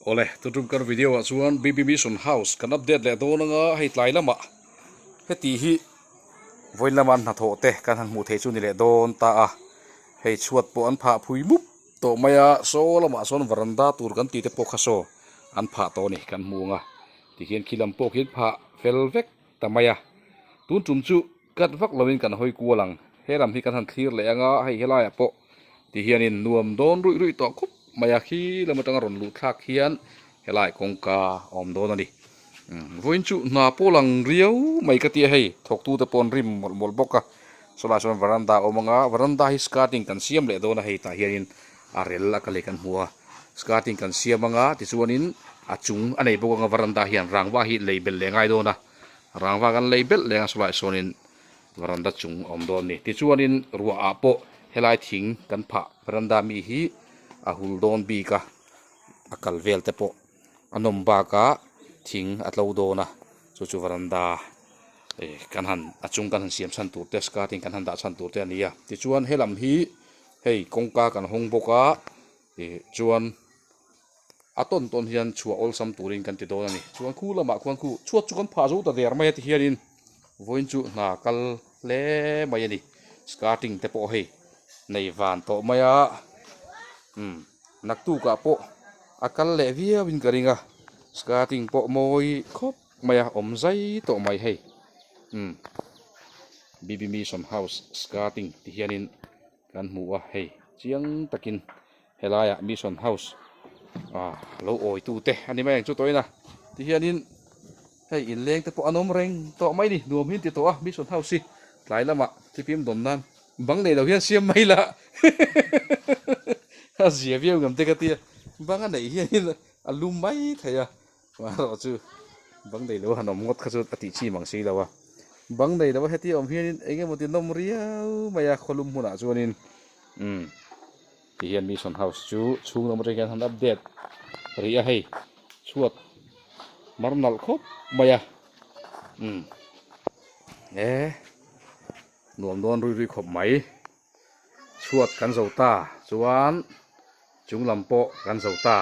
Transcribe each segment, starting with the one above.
Awle, tutum kan video ah chuan BB Mission House kan update leh dawn anga hei tlai lamah heti hi vawiin lama an hnathawh te kan han hmuh theih chu ni leh dawn ta a, hei chhuat pawh an phah phui mup tawh mai a, saw lamah sawn varanda tur kan tih te pawh kha saw an phah tawh a ni kan hmu anga tikhian khi lam pawh khi an phah fel vek ta mai a, tun tum chu cut vak lovin kan hawi kual ang, he lam hi kan han thlir leh anga hei helaiah pawh ti hianin nuam dawn ruih ruih tawh khup mai a, khi lam atanga rawn luh thlak hian helai kawngka a awm dawn a ni. Vawiin chu hna pawh lang riau mai ka ti a hei, thawktute pawh an rim mawlh mawlh bawk a, sawlai sawn varanda a awm anga varanda hi skirting kan siam leh dawn a hei tah hianin a rel a ka lei kan hmu a, skirting kan siam anga tichuanin a chung a nei bawk anga varanda hian rangva hi lei belh leh ngai dawn a. Rangva kan lei belh leng a sawlai sawnin varanda chung a awm dawn a ni. Tichuanin ruah ah pawh helai thing kan phah varanda mi hi a hul dawn bik a, a kal vel te pawh a nawm bakah thing a tlo dawn a, chu chu varanda eh kan han a chung kan han siam chhan tur te skirting kan han dah chhan tur te a ni a. Tichuan helam hi hei kawngka kan hawng bawk a ih chuan. A tawn tawn hian chhuah awlsam turin kan ti dawn a ni. Chuan khu lamah khuan khu chhuat chu kan phah zo ta der mai a ti hianin vawiin chu hna kal hle mai a ni. Skirting te pawh hei nei van tawh mai a, umm naktukah pawh a kal leh viauin ka ring a, skirting pawh mawi khawp mai a awm zai tawh mai hei umm BB Mission House skirting ti hianin kan hmu a hei chiang takin. Helaiah Mission House ah lo awitu te a ni mai ang chu tawhin a tihianin hei inleng te pawh an awm reng tawh mai a ni nuam hi an ti tawh a Mission House hi tlai lamah thipim dawn nan bang nei lo hian siam mai la a zia viau ngam te ka tia bang a neih hianin a lum mai thei a. Erawh chu bang nei lo han awm ngawt kha chu a tih chi mang si lo a, bang nei lo a hetia awm hianin eng emaw ti nawm riau mai a khawlum hmunah chuanin umm ti hian mission house chu chhung lam atang hian han update rih a hei chhuat mar nalh khawp mai a umm e nuam dawn rui rui khawp mai chhuat kan zo ta chuan chung lam pawh kan zo ta.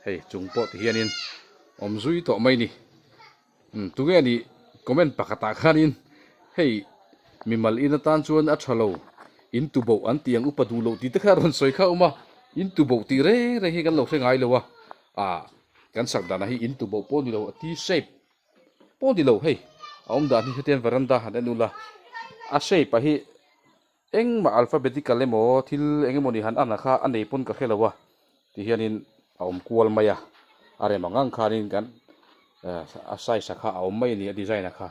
Hei chung pawh ti hianin awm zui tawh mai ni. Umm tunge nih comment pakhatah khanin hei mimal in atan chuan a tha lo in tuboh an tih ang upa duh loh tih te kha a rawn sawi kha a awm a, in tuboh tih reng reng hi kan lo hre ngai lo a, ah kan sak danah hi in tuboh pawh ni lo a T shape pawh ni lo hei a awm dan hi hetiang veranda han en ula a shape ah hi Engmah alphabetical emaw thil eng emaw ni han an a kha a nei pawn ka hre lo a ti hianin a awm kual mai a, a rem ang ang khanin kan a size a kha a awm mai a ni a design a kha.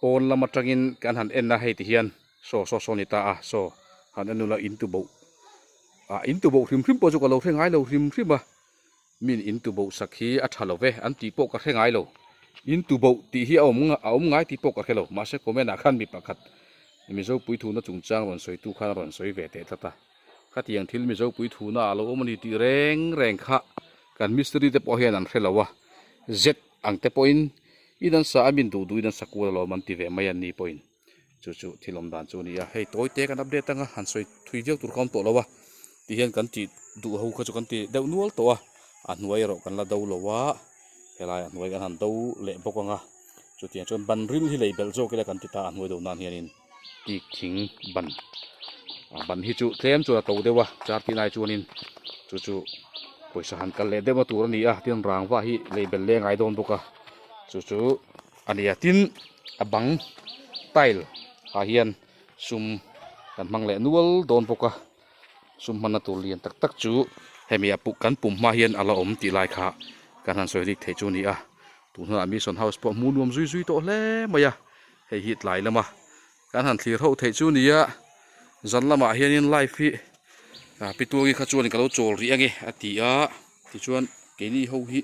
Pawn lam atangin kan han en a hei ti hian saw saw saw ni ta a saw han en ula in tuboh ah in tuboh hrim hrim pawh chu ka lo hre ngai lo hrim hrim a. Min in tuboh sak hi a tha lo ve an tih pawh ka hre ngai lo. In tuboh tih hi a awm a awm ngai tih pawh ka hre lo. Mahse comment ah khan mi pakhat Mizo puithuna chungchang rawn sawitu khan a rawn sawi ve teh tlat a. Khatiang thil Mizo puithuna ah lo awm a ni tih reng reng kha kan mistiri te pawh hian an hre lo a. Z ang te pawhin in an sa a min duh duhin an sa kual alawm an ti ve mai an ni pawhin. Chu chu thil awm dan chu a ni a, hei tawi te kan update anga han sawi thui viau tur kha awm tawh lo a, ti hian kan tih duh ho kha chu kan ti deuh nual tawh a, a hnuai erawh kan la do lo a, helai a hnuai kan han do leh bawk ang a, chutiang chuan ban ril hi lei belh zawk ila kan ti ta a hnuai do nan hianin tik thing ban a ban hi chu tlem chuan a to deuh a char tih lai chuanin chu chu pawisa han kal leh deuh na tur a ni a, tin rangva hi lei belh leh ngai dawn bawk a, chu chu. A ni a, tin a bang tile ah hian sum kan hmang leh nual dawn bawk a, sum hmanna tur lian tak tak chu hemi a kan pum hma hian a la awm tih lai kha kan han sawi rik theih chu a ni a, tun hunah mission house pawh hmuh nuam zui zui tawh hle mai a, hei hi tlai lama kan han thlir ho theih chu a ni a, zan lamah hianin live hi pi tuangi kha chuan ka lo chawl rih ange a ti a. Tichuan keini ho hi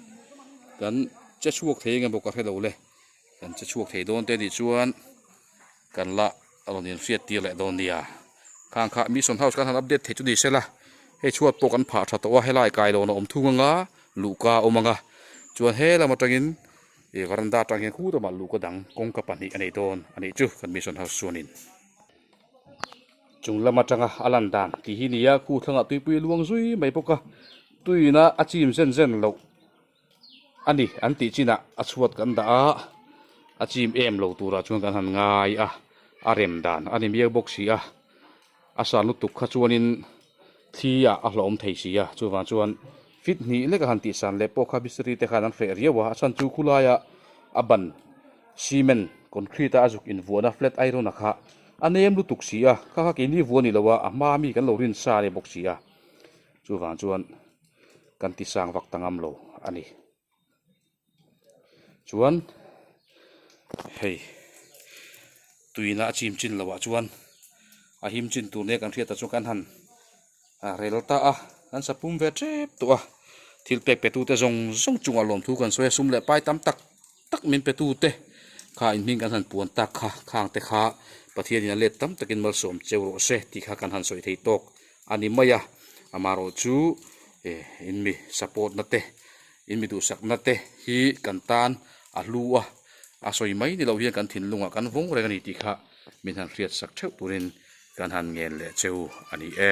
kan che chhuak thei eng emaw ka hre lo le, kan che chhuak thei dawn te nih chuan kan la rawn inhriat tir leh dawn nia. Khang kha Mission House kan han update thei chu ni sela, hei chhuat pawh kan phah tha tawh a, helai kailawn a awm thung anga luhka a awm anga, chuan he lam atangin ih varanda atang hian khu lamah luhka dang kawngka pahnih a nei dawn a nih chu kan Mission House chuanin. Chung lam atanga a lan dan tih hi nia khu thlangah tuipui a luang zui mai bawk a, tuiin a a chim zen zen loh a ni an tih chinah a chhuat kan dah a, a chim em lo turah chuan kan han ngai a, a rem dan a ni miau bawk si a, a san lutuk kha chuanin thli ah a hlawhawm thei si a, chuvang chuan fit hnih lek a han tih san leh pawh kha mistiri te khan an hreh riau a, a chhan chu khulaia a ban cement concrete a a zuk invuahna flat iron a kha a nem lutuk si a, kha kha keini vuah ni lo a, a hma mi kan lo rin sa a ni bawk si a, chuvang chuan kan ti sang vak ta ngam lo a ni. Chuan hei tuina a chim chin loh ah chuan a him chin tur nia kan hriat ah chuan kan han rel ta a kan sa pum ve tep tawh a thil pek pe tute zawng zawng chungah lawmthu kan sawi a sum leh pai tam tak tak min pe tute kha in hming kan han puan tak kha khang te kha Pathianin a let tam takin malsawm cheu rawh se tih kha kan han sawi thei tawk a ni mai a amaherawhchu eh in mi support na te In mi duhsakna te hi kan tan a hlu a, a sawi mai ni lo hian kan thinlungah kan vawng reng a ni tih kha min han hriatsak theuh turin kan han ngen leh cheu a ni e.